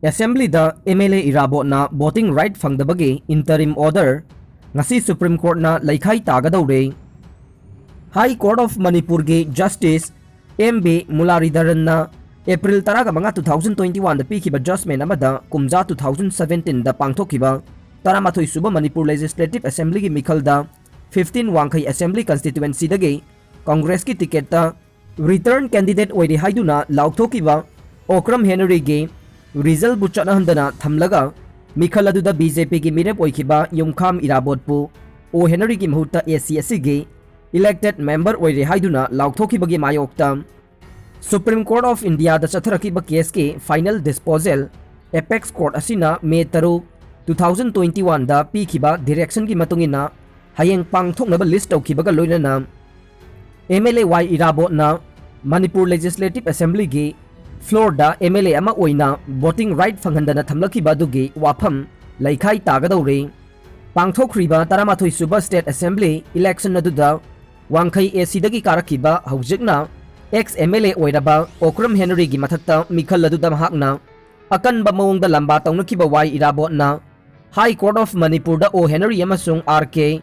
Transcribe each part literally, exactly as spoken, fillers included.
Assemblyꯗ MLA ꯏꯔꯥꯕꯣꯠꯅ voting right ꯐꯪꯗꯕꯒꯤ interim order ꯉꯁꯤ Supreme Courtꯅ ꯂꯩꯈꯥꯏ ꯇꯥꯒꯗꯧꯔꯦ꯫ High Court of Manipurꯒꯤ Justice M B Muralidharanꯅ April ꯇꯔꯥꯃꯉꯥ, two thousand twenty oneꯗ ꯄꯤꯈꯤꯕ judgment ꯑꯃꯗ ꯀꯨꯝꯖꯥ two thousand seventeenꯗ ꯄꯥꯡꯊꯣꯛꯈꯤꯕ ꯇꯔꯥꯃꯥꯊꯣꯏ ꯁꯨꯕ Manipur Legislative Assemblyꯒꯤ ꯃꯤꯈꯜꯗ fifteen ꯋꯥꯡꯈꯩ Assembly Constituencyꯗꯒꯤ Congressꯀꯤ ticketꯇ return candidate ꯑꯣꯏꯔꯦ ꯍꯥꯏꯗꯨꯅ ꯂꯥꯎꯊꯣꯛꯈꯤꯕ ꯑꯣꯀ꯭ꯔꯝ ꯍꯦꯅꯔꯤꯒꯤ resultꯕꯨ ꯆꯠꯅꯍꯟꯗꯅ ꯊꯝꯂꯒ ꯃꯤꯈꯜ ꯑꯗꯨꯗ BJPꯒꯤ ꯃꯤꯔꯦꯞ ꯑꯣꯏꯈꯤꯕ ꯌꯨꯝꯈꯥꯝ ꯏꯔꯥꯕꯣꯠꯄꯨ ꯑꯣ ꯍꯦꯅꯔꯤꯒꯤ ꯃꯍꯨꯠꯇ ACSCꯒꯤ elected member ꯑꯣꯏꯔꯦ ꯍꯥꯏꯗꯨꯅ ꯂꯥꯎꯊꯣꯛꯈꯤꯕꯒꯤ ꯃꯥꯌꯣꯛꯇ Supreme Court of Indiaꯗ ꯆꯠꯊꯔꯛꯈꯤꯕ caseꯀꯤ final disposal apex court ꯑꯁꯤꯅ May ꯇꯔꯨꯛ, two thousand twenty oneꯗ ꯄꯤꯈꯤꯕ directionꯒꯤ ꯃꯇꯨꯡ ꯏꯟꯅ ꯍꯌꯦꯡ ꯄꯥꯡꯊꯣꯛꯅꯕ list ꯇꯧꯈꯤꯕꯒ ꯂꯣꯏꯅꯅ MLA ꯋꯥꯏ ꯏꯔꯥꯕꯣꯠꯅ Manipur Legislative Assemblyꯒꯤ floorꯗ MLA ꯑꯃ ꯑꯣꯏꯅ voting right ꯐꯪꯍꯟꯗꯅ ꯊꯝꯂꯛꯈꯤꯕ ꯑꯗꯨꯒꯤ ꯋꯥꯐꯝ ꯂꯩꯈꯥꯏ ꯇꯥꯒꯗꯧꯔꯤ꯫ ꯄꯥꯡꯊꯣꯛꯈ꯭ꯔꯤꯕ ꯇꯔꯥꯃꯥꯊꯣꯏ ꯁꯨꯕ State Assembly election ꯑꯗꯨꯗ ꯋꯥꯡꯈꯩ ACꯗꯒꯤ ꯀꯥꯔꯛꯈꯤꯕ ꯍꯧꯖꯤꯛꯅ ex MLA ꯑꯣꯏꯔꯕ ꯑꯣꯀ꯭ꯔꯝ ꯍꯦꯅꯔꯤꯒꯤ ꯃꯊꯛꯇ ꯃꯤꯈꯜ ꯑꯗꯨꯗ ꯃꯍꯥꯛꯅ ꯑꯀꯟꯕ ꯃꯑꯣꯡꯗ ꯂꯝꯕꯥ ꯇꯧꯅꯈꯤꯕ ꯋꯥꯏ ꯏꯔꯥꯕꯣꯠꯅ High Court of Manipurꯗ ꯑꯣ ꯍꯦꯅꯔꯤ ꯑꯃꯁꯨꯡ R K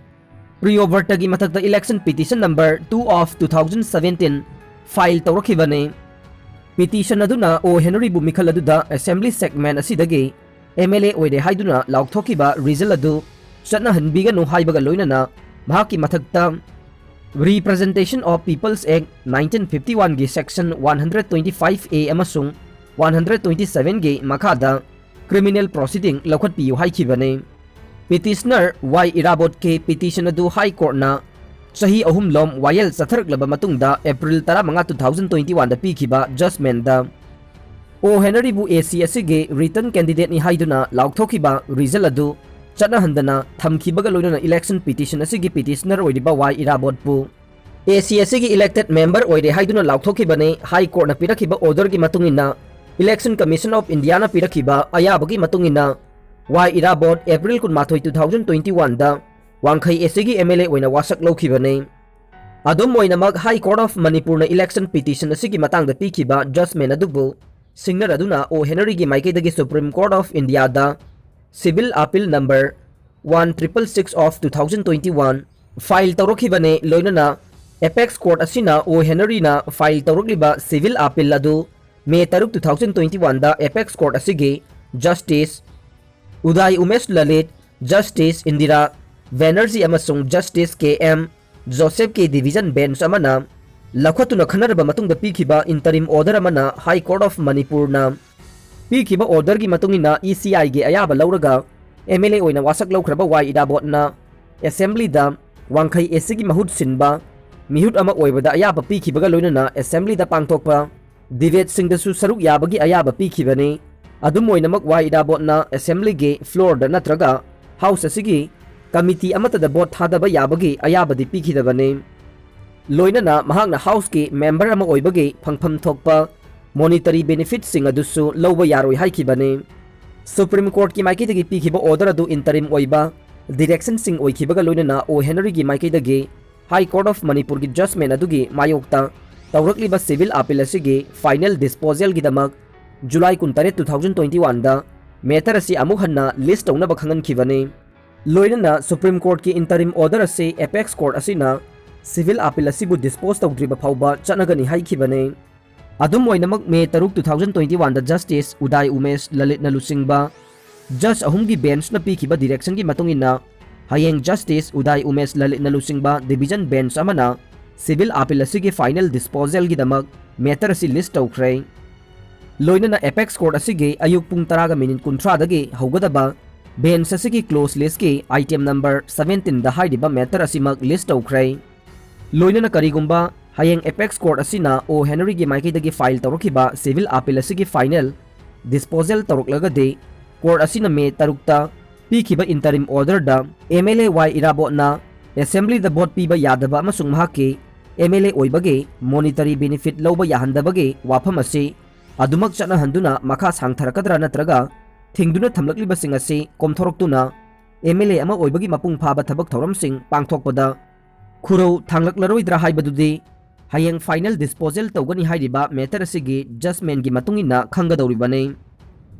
Priyovratꯒꯤ ꯃꯊꯛꯇ election petition number two of two thousand seventeen file ꯇꯧꯔꯛꯈꯤꯕꯅꯤ꯫ Petition ꯑꯗꯨꯅ ꯑꯣ ꯍꯦꯅꯔꯤꯕꯨ ꯃꯤꯈꯜ ꯑꯗꯨꯗ Assembly segment ꯑꯁꯤꯗꯒꯤ MLA ꯑꯣꯏꯔꯦ ꯍꯥꯏꯗꯨꯅ ꯂꯥꯎꯊꯣꯛꯈꯤꯕ result ꯑꯗꯨ ꯆꯠꯅꯍꯟꯕꯤꯒꯅꯨ ꯍꯥꯏꯕꯒ ꯂꯣꯏꯅꯅ ꯃꯍꯥꯛꯀꯤ ꯃꯊꯛꯇ Representation of People's Act nineteen fifty oneꯒꯤ section one hundred twenty five A ꯑꯃꯁꯨꯡ one hundred twenty sevenꯒꯤ ꯃꯈꯥꯗ criminal proceeding ꯂꯧꯈꯠꯄꯤꯌꯨ ꯍꯥꯏꯈꯤꯕꯅꯤ꯫ Petitioner ꯋꯥꯏ ꯏꯔꯥꯕꯣꯠꯀꯤ petition ꯑꯗꯨ High Courtꯅ ꯆꯍꯤ ꯑꯍꯨꯝꯂꯣꯝ ꯋꯥꯌꯦꯜ ꯆꯠꯊꯔꯛꯂꯕ ꯃꯇꯨꯡꯗ April ꯇꯔꯥꯃꯉꯥ, two thousand twenty oneꯗ ꯄꯤꯈꯤꯕ judgmentꯗ ꯑꯣ ꯍꯦꯅꯔꯤꯕꯨ ACSCꯒꯤ return candidateꯅꯤ ꯍꯥꯏꯗꯨꯅ ꯂꯥꯎꯊꯣꯛꯈꯤꯕ result ꯑꯗꯨ ꯆꯠꯅꯍꯟꯗꯅ ꯊꯝꯈꯤꯕꯒ ꯂꯣꯏꯅꯅ election petition ꯑꯁꯤꯒꯤ petitioner ꯑꯣꯏꯔꯤꯕ ꯋꯥꯏ ꯏꯔꯥꯕꯣꯠꯄꯨ ACSCꯒꯤ elected member ꯑꯣꯏꯔꯦ ꯍꯥꯏꯗꯨꯅ ꯂꯥꯎꯊꯣꯛꯈꯤꯕꯅꯤ꯫ High Courtꯅ ꯄꯤꯔꯛꯈꯤꯕ orderꯒꯤ ꯃꯇꯨꯡ ꯏꯟꯅ Election Commission of Indiaꯅ ꯄꯤꯔꯛꯈꯤꯕ ꯑꯌꯥꯕꯒꯤ ꯃꯇꯨꯡ ꯏꯟꯅ ꯋꯥꯏ ꯏꯔꯥꯕꯣꯠ April ꯀꯨꯟꯃꯥꯊꯣꯏ, two thousand twenty oneꯗ ꯋꯥꯡꯈꯩ ACꯒꯤ MLA ꯑꯣꯏꯅ ꯋꯥꯁꯛ ꯂꯧꯈꯤꯕꯅꯤ꯫ ꯑꯗꯨꯝ ꯑꯣꯏꯅꯃꯛ, High Court of Manipurꯅ election petition ꯑꯁꯤꯒꯤ ꯃꯇꯥꯡꯗ ꯄꯤꯈꯤꯕ judgment ꯑꯗꯨꯕꯨ ꯁꯤꯡꯅꯔꯗꯨꯅ ꯑꯣ ꯍꯦꯅꯔꯤꯒꯤ ꯃꯥꯏꯀꯩꯗꯒꯤ Supreme Court of Indiaꯗ civil appeal number one triple six of two thousand twenty one file ꯇꯧꯔꯛꯈꯤꯕꯅꯤ꯫ ꯂꯣꯏꯅꯅ apex court ꯑꯁꯤꯅ ꯑꯣ ꯍꯦꯅꯔꯤꯅ file ꯇꯧꯔꯛꯂꯤꯕ civil appeal ꯑꯗꯨ May ꯇꯔꯨꯛ, two thousand twenty oneꯗ apex court ꯑꯁꯤꯒꯤ Justice ꯎꯗꯥꯏ ꯎꯃꯦꯁ ꯂꯂꯤꯠ, Justice ꯏꯟꯗꯤꯔꯥ ꯕꯦꯅꯔꯖꯤ ꯑꯃꯁꯨꯡ Justice ꯀꯦ ꯑꯦꯝ ꯖꯣꯁꯦꯐꯀꯤ division bench ꯑꯃꯅ ꯂꯧꯈꯠꯇꯨꯅ ꯈꯟꯅꯔꯕ ꯃꯇꯨꯡꯗ ꯄꯤꯈꯤꯕ interim order ꯑꯃꯅ High Court of ꯃꯅꯤꯄꯨꯔꯅ ꯄꯤꯈꯤꯕ orderꯒꯤ ꯃꯇꯨꯡ ꯏꯟꯅ ꯏ ꯁꯤ ꯑꯥꯏꯒꯤ ꯑꯌꯥꯕ ꯂꯧꯔꯒ ꯑꯦꯝ ꯑꯦꯜ ꯑꯦ ꯑꯣꯏꯅ ꯋꯥꯁꯛ ꯂꯧꯈ꯭ꯔꯕ ꯋꯥꯏ ꯏꯔꯥꯕꯣꯠꯅ assemblyꯗ ꯋꯥꯡꯈꯩ ꯑꯦꯁ ꯁꯤꯒꯤ ꯃꯍꯨꯠ ꯁꯤꯟꯕ ꯃꯤꯍꯨꯠ ꯑꯃ ꯑꯣꯏꯕꯗ ꯑꯌꯥꯕ ꯄꯤꯈꯤꯕꯒ ꯂꯣꯏꯅꯅ assemblyꯗ ꯄꯥꯡꯊꯣꯛꯄ debateꯁꯤꯡꯗꯁꯨ ꯁꯔꯨꯛ ꯌꯥꯕꯒꯤ ꯑꯌꯥꯕ ꯄꯤꯈꯤꯕꯅꯤ꯫ ꯑꯗꯨꯝ ꯑꯣꯏꯅꯃꯛ ꯋꯥꯏ ꯏꯔꯥꯕꯣꯠꯅ assemblyꯒꯤ floorꯗ ꯅꯠꯇ꯭ꯔꯒ house ꯑꯁꯤꯒꯤ committee ꯑꯃꯠꯇꯗ vote ꯊꯥꯗꯕ ꯌꯥꯕꯒꯤ ꯑꯌꯥꯕꯗꯤ ꯄꯤꯈꯤꯗꯕꯅꯤ꯫ ꯂꯣꯏꯅꯅ ꯃꯍꯥꯛꯅ houseꯀꯤ member ꯑꯃ ꯑꯣꯏꯕꯒꯤ ꯐꯪꯐꯝ ꯊꯣꯛꯄ monetary benefitꯁꯤꯡ ꯑꯗꯨꯁꯨ ꯂꯧꯕ ꯌꯥꯔꯣꯏ ꯍꯥꯏꯈꯤꯕꯅꯤ꯫ Supreme Courtꯀꯤ ꯃꯥꯏꯀꯩꯗꯒꯤ ꯄꯤꯈꯤꯕ order ꯑꯗꯨ interim ꯑꯣꯏꯕ directionꯁꯤꯡ ꯑꯣꯏꯈꯤꯕꯒ ꯂꯣꯏꯅꯅ ꯑꯣ ꯍꯦꯅꯔꯤꯒꯤ ꯃꯥꯏꯀꯩꯗꯒꯤ High Court of ꯃꯅꯤꯄꯨꯔꯒꯤ judgement ꯑꯗꯨꯒꯤ ꯃꯥꯌꯣꯛꯇ ꯇꯧꯔꯛꯂꯤꯕ civil appeal ꯑꯁꯤꯒꯤ final disposalꯒꯤꯗꯃꯛ July ꯀꯨꯟꯇꯔꯦꯠ, two thousand twenty oneꯗ matter ꯑꯁꯤ ꯑꯃꯨꯛ ꯍꯟꯅ list ꯇꯧꯅꯕ ꯈꯪꯍꯟꯈꯤꯕꯅꯤ꯫ ꯂꯣꯏꯅꯅ Supreme Courtꯀꯤ interim order ꯑꯁꯤ apex court ꯑꯁꯤꯅ civil appeal ꯑꯁꯤꯕꯨ dispose ꯇꯧꯗ꯭ꯔꯤꯕ ꯐꯥꯎꯕ ꯆꯠꯅꯒꯅꯤ ꯍꯥꯏꯈꯤꯕꯅꯤ꯫ ꯑꯗꯨꯝ ꯑꯣꯏꯅꯃꯛ May ꯇꯔꯨꯛ, two thousand twenty oneꯗ Justice ꯎꯗꯥꯏ Umesh ꯂꯂꯤꯠꯅ ꯂꯨꯆꯤꯡꯕ judge ꯑꯍꯨꯝꯒꯤ benchꯅ ꯄꯤꯈꯤꯕ directionꯒꯤ ꯃꯇꯨꯡ ꯏꯟꯅ ꯍꯌꯦꯡ Justice ꯎꯗꯥꯏ ꯎꯃꯦꯁ ꯂꯂꯤꯠꯅ ꯂꯨꯆꯤꯡꯕ division bench ꯑꯃꯅ civil appeal ꯑꯁꯤꯒꯤ final disposalꯒꯤꯗꯃꯛ matter ꯑꯁꯤ list ꯇꯧꯈ꯭ꯔꯦ꯫ ꯂꯣꯏꯅꯅ apex court ꯑꯁꯤꯒꯤ ꯑꯌꯨꯛ ꯄꯨꯡ ꯇꯔꯥꯒ minute ꯀꯨꯟꯊ꯭ꯔꯥꯗꯒꯤ ꯍꯧꯒꯗꯕ bench ꯑꯁꯤꯒꯤ close listꯀꯤ item number seventeenꯗ ꯍꯥꯏꯔꯤꯕ matter ꯑꯁꯤꯃꯛ list ꯇꯧꯈ꯭ꯔꯦ꯫ ꯂꯣꯏꯅꯅ ꯀꯔꯤꯒꯨꯝꯕ ꯍꯌꯦꯡ apex court ꯑꯁꯤꯅ ꯑꯣ ꯍꯦꯅꯔꯤꯒꯤ ꯃꯥꯏꯀꯩꯗꯒꯤ file ꯇꯧꯔꯛꯈꯤꯕ civil appeal ꯑꯁꯤꯒꯤ final disposal ꯇꯧꯔꯛꯂꯒꯗꯤ, court ꯑꯁꯤꯅ May ꯇꯔꯨꯛꯇ ꯄꯤꯈꯤꯕ interim orderꯗ ꯑꯦꯝ ꯑꯦꯜ ꯑꯦ ꯋꯥꯏ ꯏꯔꯥꯕꯣꯠꯅ assemblyꯗ vote ꯄꯤꯕ ꯌꯥꯗꯕ ꯑꯃꯁꯨꯡ ꯃꯍꯥꯛꯀꯤ ꯑꯦꯝ ꯑꯦꯜ ꯑꯦ ꯑꯣꯏꯕꯒꯤ monetary benefit ꯂꯧꯕ ꯌꯥꯍꯟꯗꯕꯒꯤ ꯋꯥꯐꯝ ꯑꯁꯤ ꯑꯗꯨꯃꯛ ꯆꯠꯅꯍꯟꯗꯨꯅ ꯃꯈꯥ ꯁꯥꯡꯊꯔꯛꯀꯗ꯭ꯔꯥ ꯅꯠꯇ꯭ꯔꯒ ꯊꯤꯡꯗꯨꯅ ꯊꯝꯂꯛꯂꯤꯕꯁꯤꯡ ꯑꯁꯤ ꯀꯣꯝꯊꯣꯔꯛꯇꯨꯅ ꯑꯦꯝ ꯑꯦꯜ ꯑꯦ ꯑꯃ ꯑꯣꯏꯕꯒꯤ ꯃꯄꯨꯡ ꯐꯥꯕ ꯊꯕꯛ ꯊꯧꯔꯝꯁꯤꯡ ꯄꯥꯡꯊꯣꯛꯄꯗ ꯈꯨꯔꯧ ꯊꯥꯡꯂꯛꯂꯔꯣꯏꯗ꯭ꯔꯥ ꯍꯥꯏꯕꯗꯨꯗꯤ ꯍꯌꯦꯡ final disposal ꯇꯧꯒꯅꯤ ꯍꯥꯏꯔꯤꯕ matter ꯑꯁꯤꯒꯤ judgmentꯒꯤ ꯃꯇꯨꯡ ꯏꯟꯅ ꯈꯪꯒꯗꯧꯔꯤꯕꯅꯤ꯫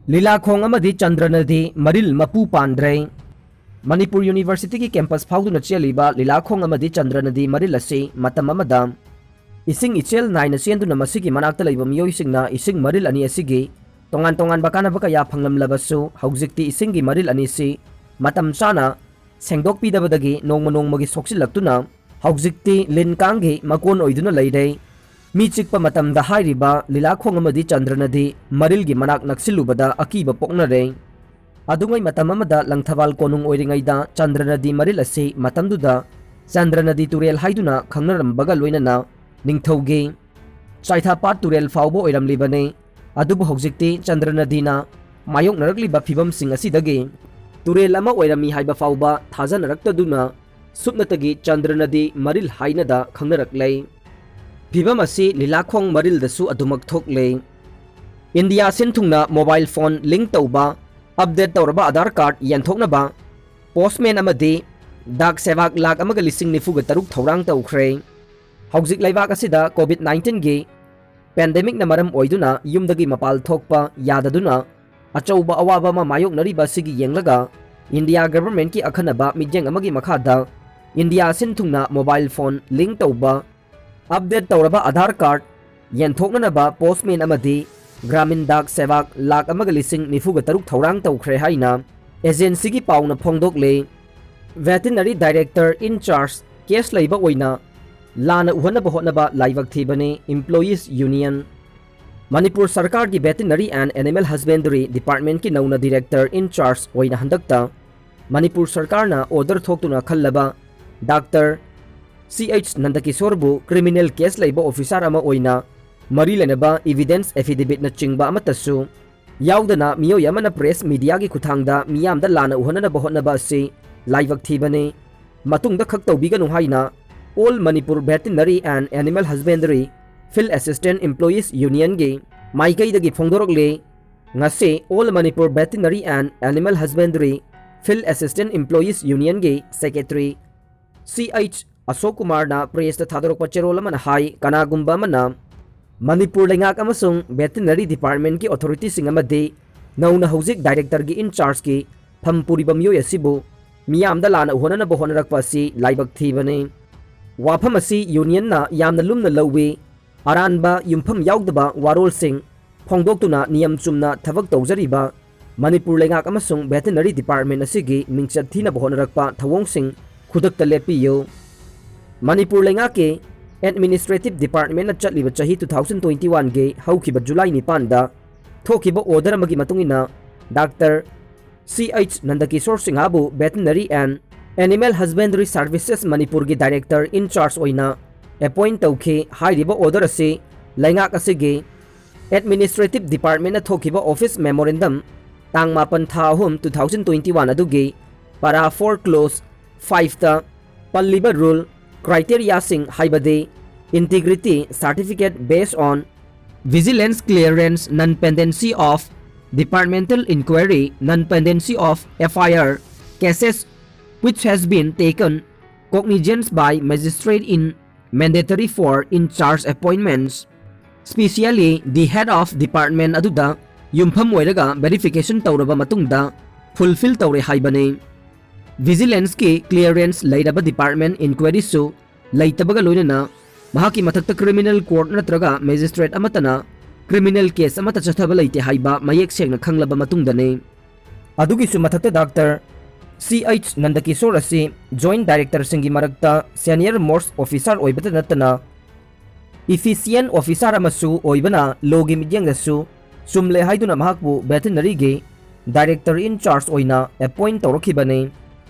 ꯂꯤꯂꯥꯈꯣꯡ ꯑꯃꯗꯤ ꯆꯟꯗ꯭ꯔꯅꯗꯤ ꯃꯔꯤꯜ ꯃꯄꯨ ꯄꯥꯟꯗ꯭ꯔꯦ꯫ ꯃꯅꯤꯄꯨꯔ Universityꯒꯤ campus ꯐꯥꯎꯗꯨꯅ ꯆꯦꯜꯂꯤꯕ ꯂꯤꯂꯥꯈꯣꯡ ꯑꯃꯗꯤ ꯆꯟꯗ꯭ꯔꯅꯗꯤ ꯃꯔꯤꯜ ꯑꯁꯤ ꯃꯇꯝ ꯑꯃꯗ ꯏꯁꯤꯡ ꯏꯆꯦꯜ ꯅꯥꯏꯅ ꯆꯦꯟꯗꯨꯅ ꯃꯁꯤꯒꯤ ꯃꯅꯥꯛꯇ ꯂꯩꯕ ꯃꯤꯑꯣꯏꯁꯤꯡꯅ ꯏꯁꯤꯡ ꯃꯔꯤꯜ ꯑꯅꯤ ꯑꯁꯤꯒꯤ ꯇꯣꯉꯥꯟ ꯇꯣꯉꯥꯟꯕ ꯀꯥꯟꯅꯕ ꯀꯌꯥ ꯐꯪꯂꯝꯂꯕꯁꯨ, ꯍꯧꯖꯤꯛꯇꯤ ꯏꯁꯤꯡꯒꯤ ꯃꯔꯤꯜ ꯑꯅꯤꯁꯤ ꯃꯇꯝ ꯆꯥꯅ ꯁꯦꯡꯗꯣꯛꯄꯤꯗꯕꯗꯒꯤ ꯅꯣꯡꯃ ꯅꯣꯡꯃꯒꯤ ꯁꯣꯛꯆꯤꯜꯂꯛꯇꯨꯅ ꯍꯧꯖꯤꯛꯇꯤ ꯂꯤꯟ ꯀꯥꯡꯒꯤ ꯃꯀꯣꯟ ꯑꯣꯏꯗꯨꯅ ꯂꯩꯔꯦ꯫ ꯃꯤ ꯆꯤꯛꯄ ꯃꯇꯝꯗ ꯍꯥꯏꯔꯤꯕ ꯂꯤꯂꯥꯈꯣꯡ ꯑꯃꯗꯤ ꯆꯟꯗ꯭ꯔꯅꯗꯤ ꯃꯔꯤꯜꯒꯤ ꯃꯅꯥꯛ ꯅꯛꯁꯤꯜꯂꯨꯕꯗ ꯑꯀꯤꯕ ꯄꯣꯛꯅꯔꯦ꯫ ꯑꯗꯨꯉꯩ ꯃꯇꯝ ꯑꯃꯗ ꯂꯪꯊꯕꯥꯜ ꯀꯣꯅꯨꯡ ꯑꯣꯏꯔꯤꯉꯩꯗ ꯆꯟꯗ꯭ꯔꯅꯗꯤ ꯃꯔꯤꯜ ꯑꯁꯤ ꯃꯇꯝꯗꯨꯗ ꯆꯟꯗ꯭ꯔꯅꯗꯤ ꯇꯨꯔꯦꯜ ꯍꯥꯏꯗꯨꯅ ꯈꯪꯅꯔꯝꯕꯒ ꯂꯣꯏꯅꯅ ꯅꯤꯡꯊꯧꯒꯤ ꯆꯥꯏꯊꯥꯄꯥꯠ ꯇꯨꯔꯦꯜ ꯐꯥꯎꯕ ꯑꯣꯏꯔꯝꯂꯤꯕꯅꯤ꯫ ꯑꯗꯨꯕꯨ ꯍꯧꯖꯤꯛꯇꯤ ꯆꯟꯗ꯭ꯔꯅꯗꯤꯅ ꯃꯥꯌꯣꯛꯅꯔꯛꯂꯤꯕ ꯐꯤꯕꯝꯁꯤꯡ ꯑꯁꯤꯗꯒꯤ ꯇꯨꯔꯦꯜ ꯑꯃ ꯑꯣꯏꯔꯝꯃꯤ ꯍꯥꯏꯕ ꯐꯥꯎꯕ ꯊꯥꯖꯅꯔꯛꯇꯗꯨꯅ ꯁꯨꯞꯅꯇꯒꯤ ꯆꯟꯗ꯭ꯔꯅꯗꯤ ꯃꯔꯤꯜ ꯍꯥꯏꯅꯗ ꯈꯪꯅꯔꯛꯂꯦ꯫ ꯐꯤꯕꯝ ꯑꯁꯤ ꯂꯤꯂꯥꯈꯣꯡ ꯃꯔꯤꯜꯗꯁꯨ ꯑꯗꯨꯃꯛ ꯊꯣꯛꯂꯦ꯫ ꯏꯟꯗꯤꯌꯥ ꯁꯤꯟ ꯊꯨꯡꯅ mobile phone link ꯇꯧꯕ, update ꯇꯧꯔꯕ Aadhaar card ꯌꯦꯟꯊꯣꯛꯅꯕ postman ꯑꯃꯗꯤ ꯗꯥꯛ ꯁꯦꯕꯥꯛ ꯂꯥꯈ ꯑꯃꯒ ꯂꯤꯁꯤꯡ ꯅꯤꯐꯨꯒ ꯇꯔꯨꯛ ꯊꯧꯔꯥꯡ ꯇꯧꯈ꯭ꯔꯦ꯫ ꯍꯧꯖꯤꯛ ꯂꯩꯕꯥꯛ ꯑꯁꯤꯗ COVID nineteenꯒꯤ pandemicꯅ ꯃꯔꯝ ꯑꯣꯏꯗꯨꯅ ꯌꯨꯝꯗꯒꯤ ꯃꯄꯥꯜ ꯊꯣꯛꯄ ꯌꯥꯗꯗꯨꯅ ꯑꯆꯧꯕ ꯑꯋꯥꯕ ꯑꯃ ꯃꯥꯌꯣꯛꯅꯔꯤꯕ ꯑꯁꯤꯒꯤ ꯌꯦꯡꯂꯒ ꯏꯟꯗꯤꯌꯥ governmentꯀꯤ ꯑꯈꯟꯅꯕ ꯃꯤꯠꯌꯦꯡ ꯑꯃꯒꯤ ꯃꯈꯥꯗ ꯏꯟꯗꯤꯌꯥ ꯁꯤꯟ ꯊꯨꯡꯅ mobile phone link ꯇꯧꯕ, update ꯇꯧꯔꯕ Aadhaar card ꯌꯦꯟꯊꯣꯛꯅꯅꯕ postman ꯑꯃꯗꯤ ꯒ꯭ꯔꯥꯃꯤꯟ ꯗꯥꯛ ꯁꯦꯕꯥꯛ ꯂꯥꯈ ꯑꯃꯒ ꯂꯤꯁꯤꯡ ꯅꯤꯐꯨꯒ ꯇꯔꯨꯛ ꯊꯧꯔꯥꯡ ꯇꯧꯈ꯭ꯔꯦ ꯍꯥꯏꯅ agencyꯒꯤ ꯄꯥꯎꯅ ꯐꯣꯡꯗꯣꯛꯂꯤ꯫ Veterinary director in charge case ꯂꯩꯕ ꯑꯣꯏꯅ ꯂꯥꯟꯅ ꯎꯍꯟꯅꯕ ꯍꯣꯠꯅꯕ ꯂꯥꯏꯕꯛ ꯊꯤꯕꯅꯤ Employees Union꯫ ꯃꯅꯤꯄꯨꯔ ꯁꯔꯀꯥꯔꯒꯤ Veterinary and Animal Husbandry Departmentꯀꯤ ꯅꯧꯅ director in charge ꯑꯣꯏꯅ ꯍꯟꯗꯛꯇ ꯃꯅꯤꯄꯨꯔ ꯁꯔꯀꯥꯔꯅ order ꯊꯣꯛꯇꯨꯅ ꯈꯜꯂꯕ doctor C H ꯅꯟꯗꯀꯤꯁꯣꯔꯕꯨ criminal case ꯂꯩꯕ officer ꯑꯃ ꯑꯣꯏꯅ ꯃꯔꯤ ꯂꯩꯅꯕ evidence affidavitꯅꯆꯤꯡꯕ ꯑꯃꯠꯇꯁꯨ ꯌꯥꯎꯗꯅ ꯃꯤꯑꯣꯏ ꯑꯃꯅ press mediaꯒꯤ ꯈꯨꯠꯊꯥꯡꯗ ꯃꯤꯌꯥꯝꯗ ꯂꯥꯟꯅ ꯎꯍꯟꯅꯅꯕ ꯍꯣꯠꯅꯕ ꯑꯁꯤ ꯂꯥꯏꯕꯛ ꯊꯤꯕꯅꯤ꯫ ꯃꯇꯨꯡꯗ ꯈꯛ ꯇꯧꯕꯤꯒꯅꯨ ꯍꯥꯏꯅ All Manipur Veterinary and Animal Husbandry Field Assistant Employees Unionꯒꯤ ꯃꯥꯏꯀꯩꯗꯒꯤ ꯐꯣꯡꯗꯣꯔꯛꯂꯤ꯫ ꯉꯁꯤ All Manipur Veterinary and Animal Husbandry Field Assistant Employees Unionꯒꯤ secretary ꯁꯤ ꯑꯩꯆ ꯑꯁꯣꯛ ꯀꯨꯃꯥꯔꯅ ꯄ꯭ꯔꯦꯁꯇ ꯊꯥꯗꯣꯔꯛꯄ ꯆꯦꯔꯣꯜ ꯑꯃꯅ ꯍꯥꯏ, ꯀꯅꯥꯒꯨꯝꯕ ꯑꯃꯅ ꯃꯅꯤꯄꯨꯔ ꯂꯩꯉꯥꯛ ꯑꯃꯁꯨꯡ ꯚꯦꯇꯤꯅꯔꯤ ꯗꯤꯄꯥꯔꯠꯃꯦꯟꯠꯀꯤ ꯑꯣꯊꯣꯔꯤꯇꯤꯁꯤꯡ ꯑꯃꯗꯤ ꯅꯧꯅ ꯍꯧꯖꯤꯛ ꯗꯥꯏꯔꯦꯛꯇꯔꯒꯤ ꯏꯟꯆꯥꯔꯖꯀꯤ ꯐꯝ ꯄꯨꯔꯤꯕ ꯃꯤꯑꯣꯏ ꯑꯁꯤꯕꯨ ꯃꯤꯌꯥꯝꯗ ꯂꯥꯟꯅ ꯎꯍꯣꯟꯅꯅꯕ ꯍꯣꯠꯅꯔꯛꯄ ꯑꯁꯤ ꯂꯥꯏꯕꯛ ꯊꯤꯕꯅꯤ꯫ ꯋꯥꯐꯝ ꯑꯁꯤ ꯌꯨꯅꯤꯌꯟꯅ ꯌꯥꯝꯅ ꯂꯨꯝꯅ ꯂꯧꯏ꯫ ꯑꯔꯥꯟꯕ ꯌꯨꯝꯐꯝ ꯌꯥꯎꯗꯕ ꯋꯥꯔꯣꯜꯁꯤꯡ ꯐꯣꯡꯗꯣꯛꯇꯨꯅ ꯅꯤꯌꯝ ꯆꯨꯝꯅ ꯊꯕꯛ ꯇꯧꯖꯔꯤꯕ ꯃꯅꯤꯄꯨꯔ ꯂꯩꯉꯥꯛ ꯑꯃꯁꯨꯡ ꯚꯦꯇꯤꯅꯔꯤ ꯗꯤꯄꯥꯔꯠꯃꯦꯟꯠ ꯑꯁꯤꯒꯤ ꯃꯤꯡꯆꯠ ꯊꯤꯅꯕ ꯍꯣꯠꯅꯔꯛꯄ ꯊꯧꯑꯣꯡꯁꯤꯡ ꯈꯨꯗꯛꯇ ꯂꯦꯞꯄꯤꯌꯨ꯫ ꯃꯅꯤꯄꯨꯔ ꯂꯩꯉꯥꯛꯀꯤ ꯑꯦꯗꯃꯤꯅꯤꯁꯇ꯭ꯔꯦꯇꯤꯚ ꯗꯤꯄꯥꯔꯠꯃꯦꯟꯠꯅ ꯆꯠꯂꯤꯕ ꯆꯍꯤ two thousand twenty-oneꯒꯤ ꯍꯧꯈꯤꯕ ꯖꯨꯂꯥꯏ ꯅꯤꯄꯥꯟꯗ ꯊꯣꯛꯈꯤꯕ ꯑꯣꯔꯗꯔ ꯑꯃꯒꯤ ꯃꯇꯨꯡ ꯏꯟꯅ ꯗꯥꯛꯇꯔ ꯁꯤ ꯑꯩꯆ ꯅꯟꯗꯀꯤꯁꯣꯔ ꯁꯤꯡꯍꯕꯨ Veterinary and Animal Husbandry Services ꯃꯅꯤꯄꯨꯔꯒꯤ ꯗꯥꯏꯔꯦꯛꯇꯔ ꯏꯟ ꯆꯥꯔꯖ ꯑꯣꯏꯅ ꯑꯦꯄꯣꯏꯟꯠ ꯇꯧꯈꯤ꯫ ꯍꯥꯏꯔꯤꯕ ꯑꯣꯔꯗꯔ ꯑꯁꯤ ꯂꯩꯉꯥꯛ ꯑꯁꯤꯒꯤ ꯑꯦꯗꯃꯤꯅꯤꯁꯇ꯭ꯔꯦꯇꯤꯚ ꯗꯤꯄꯥꯔꯠꯃꯦꯟꯠꯅ ꯊꯣꯛꯈꯤꯕ ꯑꯣꯐꯤꯁ ꯃꯦꯃꯣꯔꯦꯟꯗꯝ ꯇꯥꯡ ꯃꯥꯄꯟ ꯊꯥ ꯑꯍꯨꯝ two thousand twenty-one ꯑꯗꯨꯒꯤ ꯄꯔꯥ four clause fiveꯇ ꯄꯜꯂꯤꯕ ꯔꯨꯜ ꯀ꯭ꯔꯥꯏꯇꯦꯔꯤꯌꯥꯁꯤꯡ, ꯍꯥꯏꯕꯗꯤ integrity certificate based on vigilance clearance, non-pendency of departmental inquiry, non-pendency of F I R cases which has been taken cognizance by magistrate in mandatory for in charge appointments, specially the head of department ꯑꯗꯨꯗ ꯌꯨꯝꯐꯝ ꯑꯣꯏꯔꯒ verification ꯇꯧꯔꯕ ꯃꯇꯨꯡꯗ fulfill ꯇꯧꯔꯦ ꯍꯥꯏꯕꯅꯤ꯫ Vigilanceꯀꯤ clearance ꯂꯩꯔꯕ department inquiryꯁꯨ ꯂꯩꯇꯕꯒ ꯂꯣꯏꯅꯅ ꯃꯍꯥꯛꯀꯤ ꯃꯊꯛꯇ criminal court ꯅꯠꯇ꯭ꯔꯒ magistrate ꯑꯃꯠꯇꯅ criminal case ꯑꯃꯠꯇ ꯆꯠꯊꯕ ꯂꯩꯇꯦ ꯍꯥꯏꯕ ꯃꯌꯦꯛ ꯁꯦꯡꯅ ꯈꯪꯂꯕ ꯃꯇꯨꯡꯗꯅꯤ꯫ ꯑꯗꯨꯒꯤꯁꯨ ꯃꯊꯛꯇ ꯗꯥꯛꯇꯔ ꯁꯤ ꯑꯩꯆ ꯅꯟꯗꯀꯤꯁꯣꯔ ꯑꯁꯤ joint directorꯁꯤꯡꯒꯤ ꯃꯔꯛꯇ senior most officer ꯑꯣꯏꯕꯇ ꯅꯠꯇꯅ efficient officer ꯑꯃꯁꯨ ꯑꯣꯏꯕꯅ lawꯒꯤ ꯃꯤꯠꯌꯦꯡꯗꯁꯨ ꯆꯨꯝꯂꯦ ꯍꯥꯏꯗꯨꯅ ꯃꯍꯥꯛꯄꯨ Veterinaryꯒꯤ director in charge ꯑꯣꯏꯅ ꯑꯦꯄꯣꯏꯟꯠ ꯇꯧꯔꯛꯈꯤꯕꯅꯤ꯫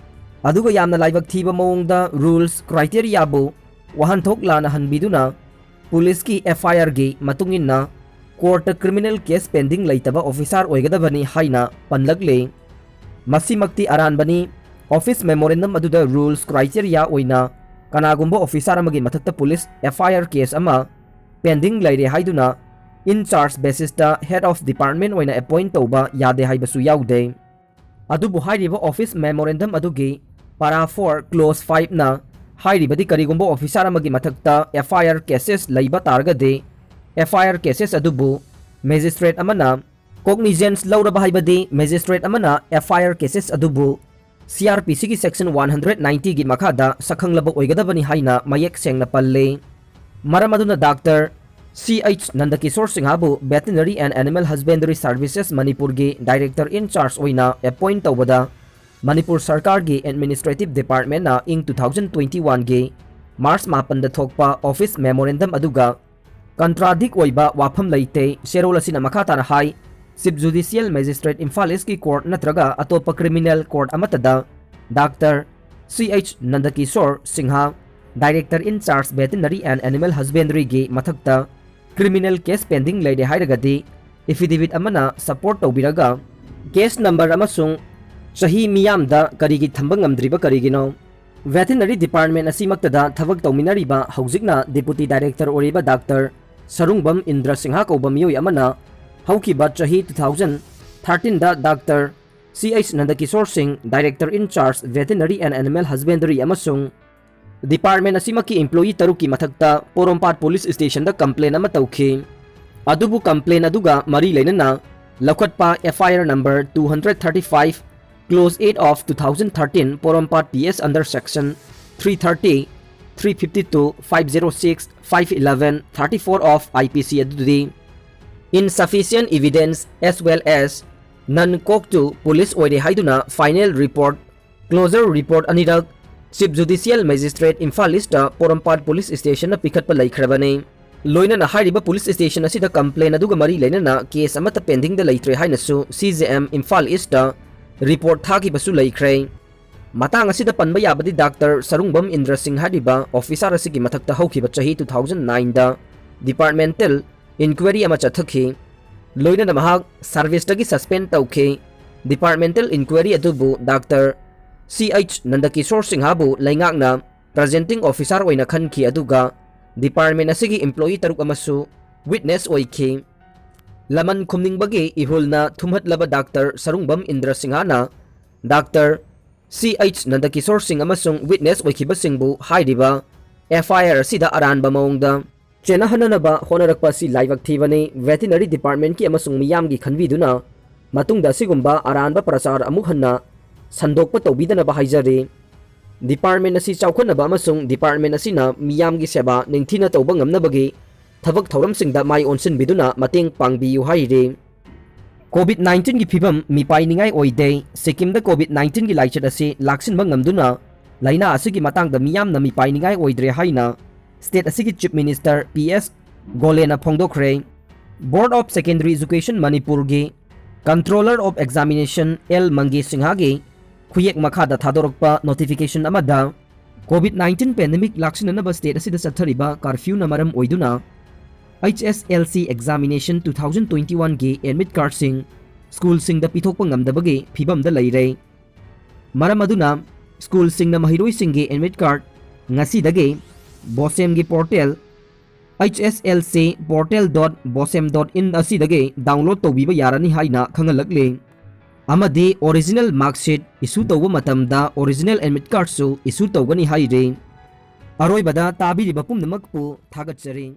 ꯑꯗꯨꯒ ꯌꯥꯝꯅ ꯂꯥꯏꯕꯛ ꯊꯤꯕ ꯃꯑꯣꯡꯗ ꯔꯨꯜꯁ ꯀ꯭ꯔꯥꯏꯇꯦꯔꯤꯌꯥꯕꯨ ꯋꯥꯍꯟꯊꯣꯛ ꯂꯥꯟꯅ ꯍꯟꯕꯤꯗꯨꯅ ꯄꯨꯂꯤꯁꯀꯤ F I Rꯒꯤ ꯃꯇꯨꯡ ꯏꯟꯅ ꯀꯣꯔꯠꯇ criminal case pending ꯂꯩꯇꯕ ꯑꯣꯐꯤꯁꯥꯔ ꯑꯣꯏꯒꯗꯕꯅꯤ ꯍꯥꯏꯅ ꯄꯟꯂꯛꯂꯤ꯫ ꯃꯁꯤꯃꯛꯇꯤ ꯑꯔꯥꯟꯕꯅꯤ꯫ ꯑꯣꯐꯤꯁ ꯃꯦꯃꯣꯔꯦꯟꯗꯝ ꯑꯗꯨꯗ ꯔꯨꯜꯁ ꯀ꯭ꯔꯥꯏꯇꯦꯔꯤꯌꯥ ꯑꯣꯏꯅ ꯀꯅꯥꯒꯨꯝꯕ ꯑꯣꯐꯤꯁꯥꯔ ꯑꯃꯒꯤ ꯃꯊꯛꯇ police F I R case ꯑꯃ pending ꯂꯩꯔꯦ ꯍꯥꯏꯗꯨꯅ in charge basisꯇ head of department ꯑꯣꯏꯅ ꯑꯦꯄꯣꯏꯟꯠ ꯇꯧꯕ ꯌꯥꯗꯦ ꯍꯥꯏꯕꯁꯨ ꯌꯥꯎꯗꯦ꯫ ꯑꯗꯨꯕꯨ ꯍꯥꯏꯔꯤꯕ ꯑꯣꯐꯤꯁ ꯃꯦꯃꯣꯔꯦꯟꯗꯝ ꯑꯗꯨꯒꯤ ꯄꯔꯥ four clause fiveꯅ ꯍꯥꯏꯔꯤꯕꯗꯤ ꯀꯔꯤꯒꯨꯝꯕ officer ꯑꯃꯒꯤ ꯃꯊꯛꯇ F I R cases ꯂꯩꯕ ꯇꯥꯔꯒꯗꯤ, F I R cases ꯑꯗꯨꯕꯨ magistrate ꯑꯃꯅ cognizance ꯂꯧꯔꯕ, ꯍꯥꯏꯕꯗꯤ magistrate ꯑꯃꯅ F I R cases ꯑꯗꯨꯕꯨ C R P C ꯒꯤ section one hundred ninety ꯒꯤ ꯃꯈꯥꯗ ꯁꯛꯈꯪꯂꯕ ꯑꯣꯏꯒꯗꯕꯅꯤ ꯍꯥꯏꯅ ꯃꯌꯦꯛ ꯁꯦꯡꯅ ꯄꯜꯂꯤ꯫ ꯃꯔꯝ ꯑꯗꯨꯅ Doctor C H ꯅꯟꯗꯀꯤꯁꯣꯔ ꯁꯤꯡꯍꯕꯨ Veterinary and Animal Husbandry Services ꯃꯅꯤꯄꯨꯔꯒꯤ director in charge ꯑꯣꯏꯅ appoint ꯇꯧꯕꯗ ꯃꯅꯤꯄꯨꯔ ꯁꯔꯀꯥꯔꯒꯤ administrative department ꯅ ꯏꯪ two thousand twenty one ꯒꯤ March ꯃꯥꯄꯟꯗ ꯊꯣꯛꯄ office memorandum ꯑꯗꯨꯒ contradict ꯑꯣꯏꯕ ꯋꯥꯐꯝ ꯂꯩꯇꯦ꯫ ꯆꯦꯔꯣꯜ ꯑꯁꯤꯅ ꯃꯈꯥ ꯇꯥꯅ ꯍꯥꯏ, Chief Judicial Magistrate ꯏꯝꯐꯥꯜ ꯏꯁꯀꯤ court ꯅꯠꯇ꯭ꯔꯒ ꯑꯇꯣꯞꯄ criminal court ꯑꯃꯠꯇꯗ Doctor C H ꯅꯟꯗꯀꯤꯁꯣꯔ Singh, director in charge Veterinary and Animal Husbandry ꯒꯤ ꯃꯊꯛꯇ criminal case pending ꯂꯩꯔꯦ ꯍꯥꯏꯔꯒꯗꯤ, affidavit ꯑꯃꯅ support ꯇꯧꯕꯤꯔꯒ case number ꯑꯃꯁꯨꯡ ꯆꯍꯤ ꯃꯤꯌꯥꯝꯗ ꯀꯔꯤꯒꯤ ꯊꯝꯕ ꯉꯝꯗ꯭ꯔꯤꯕ ꯀꯔꯤꯒꯤꯅꯣ? Veterinary department ꯑꯁꯤꯃꯛꯇꯗ ꯊꯕꯛ ꯇꯧꯃꯤꯟꯅꯔꯤꯕ ꯍꯧꯖꯤꯛꯅ deputy director ꯑꯣꯏꯔꯤꯕ Doctor ꯁꯔꯨꯡꯕꯝ ꯏꯟꯗ꯭ꯔ ꯁꯤꯡꯍ ꯀꯧꯕ ꯃꯤꯑꯣꯏ ꯑꯃꯅ ꯍꯧꯈꯤꯕ ꯆꯍꯤ two thousand thirteen ꯗ Doctor C H ꯅꯟꯗꯀꯤꯁꯣꯔ ꯁꯤꯡ, director in charge Veterinary and Animal Husbandry ꯑꯃꯁꯨꯡ department ꯑꯁꯤꯃꯛꯀꯤ employee ꯇꯔꯨꯛꯀꯤ ꯃꯊꯛꯇ ꯄꯣꯔꯣꯝꯄꯥꯠ police station ꯗ complaint ꯑꯃ ꯇꯧꯈꯤ꯫ ꯑꯗꯨꯕꯨ complaint ꯑꯗꯨꯒ ꯃꯔꯤ ꯂꯩꯅꯅ ꯂꯧꯈꯠꯄ F I R number two hundred thirty five, clause eight of two thousand thirteen, Porompat P S under section three thirty, three fifty two, five zero six, five eleven, thirty four of I P C ꯑꯗꯨꯗꯤ insufficient evidence as well as non conclusive police ꯑꯣꯏꯔꯦ ꯍꯥꯏꯗꯨꯅ final report, closure report ꯑꯅꯤꯔꯛ Chief Judicial Magistrate Imphal east Porompat police station ꯅ ꯄꯤꯈꯠꯄ ꯂꯩꯈ꯭ꯔꯕꯅꯤ꯫ ꯂꯣꯏꯅꯅ ꯍꯥꯏꯔꯤꯕ police station ꯑꯁꯤꯗ complaint ꯑꯗꯨꯒ ꯃꯔꯤ ꯂꯩꯅꯅ case ꯑꯃꯠꯇ pending ꯗ ꯂꯩꯇ꯭ꯔꯦ ꯍꯥꯏꯅꯁꯨ C J M Imphal east report ꯊꯥꯈꯤꯕꯁꯨ ꯂꯩꯈ꯭ꯔꯦ꯫ ꯃꯇꯥꯡ ꯑꯁꯤꯗ ꯄꯟꯕ ꯌꯥꯕꯗꯤ Doctor ꯁꯔꯨꯡꯕꯝ ꯏꯟꯗ꯭ꯔ ꯁꯤꯡ ꯍꯥꯏꯔꯤꯕ officer ꯑꯁꯤꯒꯤ ꯃꯊꯛꯇ ꯍꯧꯈꯤꯕ ꯆꯍꯤ two thousand nine ꯗ departmental inquiry ꯑꯃ ꯆꯠꯊꯈꯤ꯫ ꯂꯣꯏꯅꯅ ꯃꯍꯥꯛ service ꯇꯒꯤ suspend ꯇꯧꯈꯤ꯫ Departmental inquiry ꯑꯗꯨꯕꯨ Doctor C H ꯅꯟꯗꯀꯤꯁꯣꯔ ꯁꯤꯡꯍꯕꯨ ꯂꯩꯉꯥꯛꯅ presenting officer ꯑꯣꯏꯅ ꯈꯟꯈꯤ, ꯑꯗꯨꯒ department ꯑꯁꯤꯒꯤ employee ꯇꯔꯨꯛ ꯑꯃꯁꯨ witness ꯑꯣꯏꯈꯤ꯫ ꯂꯃꯟ ꯈꯨꯝꯅꯤꯡꯕꯒꯤ ꯏꯍꯨꯜꯅ ꯊꯨꯝꯍꯠꯂꯕ Doctor ꯁꯔꯨꯡꯕꯝ ꯏꯟꯗ꯭ꯔ ꯁꯤꯡꯍꯅ Doctor ꯁꯤ ꯑꯩꯆ ꯅꯟꯗꯀꯤꯁꯣꯔ ꯁꯤꯡ ꯑꯃꯁꯨꯡ ꯋꯤꯠꯅꯦꯁ ꯑꯣꯏꯈꯤꯕꯁꯤꯡꯕꯨ ꯍꯥꯏꯔꯤꯕ ꯑꯦꯐ ꯑꯥꯏ ꯑꯥꯔ ꯑꯁꯤꯗ ꯑꯔꯥꯟꯕ ꯃꯑꯣꯡꯗ ꯆꯦꯟꯅꯍꯟꯅꯅꯕ ꯍꯣꯠꯅꯔꯛꯄ ꯑꯁꯤ ꯂꯥꯏꯕꯛ ꯊꯤꯕꯅꯤ꯫ Veterinary Department ꯀꯤ ꯑꯃꯁꯨꯡ ꯃꯤꯌꯥꯝꯒꯤ ꯈꯟꯕꯤꯗꯨꯅ ꯃꯇꯨꯡꯗ ꯑꯁꯤꯒꯨꯝꯕ ꯑꯔꯥꯟꯕ ꯄ꯭ꯔꯆꯥꯔ ꯑꯃꯨꯛ ꯍꯟꯅ ꯁꯟꯗꯣꯛꯄ ꯇꯧꯕꯤꯗꯅꯕ ꯍꯥꯏꯖꯔꯤ꯫ Department ꯑꯁꯤ ꯆꯥꯎꯈꯠꯅꯕ ꯑꯃꯁꯨꯡ department ꯑꯁꯤꯅ ꯃꯤꯌꯥꯝꯒꯤ ꯁꯦꯕꯥ ꯅꯤꯡꯊꯤꯅ ꯇꯧꯕ ꯉꯝꯅꯕꯒꯤ ꯊꯕꯛ ꯊꯧꯔꯝꯁꯤꯡꯗ ꯃꯥꯏ ꯑꯣꯟꯁꯤꯟꯕꯤꯗꯨꯅ ꯃꯇꯦꯡ ꯄꯥꯡꯕꯤꯌꯨ ꯍꯥꯏꯔꯤ꯫ COVID nineteen ꯒꯤ ꯐꯤꯕꯝ ꯃꯤꯄꯥꯏꯅꯤꯡꯉꯥꯏ ꯑꯣꯏꯗꯦ꯫ ꯁꯤꯛꯀꯤꯝꯗ COVID nineteen ꯒꯤ ꯂꯥꯏꯆꯠ ꯑꯁꯤ ꯂꯥꯛꯁꯤꯟꯕ ꯉꯝꯗꯨꯅ ꯂꯥꯏꯅꯥ ꯑꯁꯤꯒꯤ ꯃꯇꯥꯡꯗ ꯃꯤꯌꯥꯝꯅ ꯃꯤꯄꯥꯏꯅꯤꯡꯉꯥꯏ ꯑꯣꯏꯗ꯭ꯔꯦ ꯍꯥꯏꯅ state ꯑꯁꯤꯒꯤ Chief Minister ꯄꯤ ꯑꯦꯁ ꯒꯣꯂꯦꯅ ꯐꯣꯡꯗꯣꯛꯈ꯭ꯔꯦ꯫ Board of Secondary Education ꯃꯅꯤꯄꯨꯔꯒꯤ Controller of Examination L Mange ꯁꯤꯡꯍꯒꯤ ꯈꯨꯌꯦꯛ ꯃꯈꯥꯗ ꯊꯥꯗꯣꯔꯛꯄ notification ꯑꯃꯗ COVID nineteen pandemic ꯂꯥꯛꯁꯤꯟꯅꯅꯕ state ꯑꯁꯤꯗ ꯆꯠꯊꯔꯤꯕ curfew ꯅ ꯃꯔꯝ ꯑꯣꯏꯗꯨꯅ H S L C examination two thousand twenty-one ꯒꯤ admit card ꯁꯤꯡ school ꯁꯤꯡꯗ ꯄꯤꯊꯣꯛꯄ ꯉꯝꯗꯕꯒꯤ ꯐꯤꯕꯝꯗ ꯂꯩꯔꯦ꯫ ꯃꯔꯝ ꯑꯗꯨꯅ school ꯁꯤꯡꯅ ꯃꯍꯩꯔꯣꯏꯁꯤꯡꯒꯤ admit card ꯉꯁꯤꯗꯒꯤ BOSEM ꯒꯤ portal H S L C portal dot bosem dot in ꯑꯁꯤꯗꯒꯤ download ꯇꯧꯕꯤꯕ ꯌꯥꯔꯅꯤ ꯍꯥꯏꯅ ꯈꯪꯍꯜꯂꯛꯂꯤ꯫ ꯑꯃꯗꯤ original mark sheet issue ꯇꯧꯕ ꯃꯇꯝꯗ original admit card ꯁꯨ issue ꯇꯧꯒꯅꯤ ꯍꯥꯏꯔꯤ꯫ ꯑꯔꯣꯏꯕꯗ ꯇꯥꯕꯤꯔꯤꯕ ꯄꯨꯝꯅꯃꯛꯄꯨ ꯊꯥꯒꯠꯆꯔꯤ꯫